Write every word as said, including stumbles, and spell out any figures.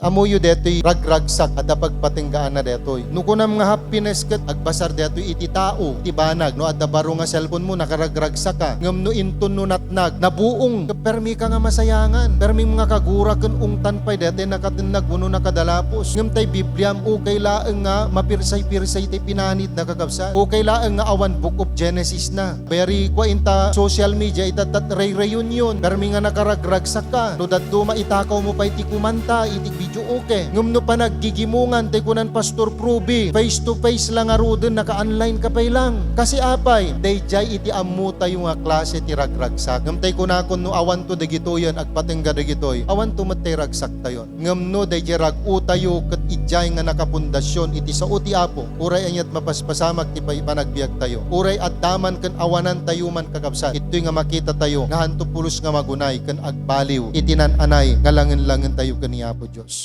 Ammoyo detoy ragragsak, adda pagpatenggaanna detoy. No kunam nga happiness ket agbasar detoy iti tao, iti banag. No adda baro nga cellphone mo, nakaragragsaka. Ngem no inton no natnag, nabuong, ket permika nga masayangan. Permi nga kagura ken ungtan pay detoy nakatennag wenno nakadalapos. Ngem tay Bibliam, ukay laeng nga mapirsay-pirsay ti pinanitna, kakabsat. Ukay laeng nga awan Book of Genesis na. Very kua inta social media, ita tat re-reunion. Permi nga nakaragragsakka. No dadduma, itakawmo pay ti kumanta iti videoke. Ngem no panaggigimongan, tay kunan Pastor Proby, face to face la ngaruden, naka-online ka pay lang. Kasi apay, daydiay iti ammotayo nga klase ti ragragsak. Ngem tay kunakon, no awanto dagitoyen, agpatengga dagitoy, awanto met tay ragsaktayon. Ngem no daydiay rag-otayo ket idiay nga nakapundasion iti sao ti Apo, uray ania't mapaspasamak ti pay-, panagbiagtayo, uray adda man ken awanantayo man, kakabsat, ittoy nga makitatayo nga hanto pulos nga magunay ken agbaliw iti nan-anay nga langen-langentayo ken ni Apo Dios.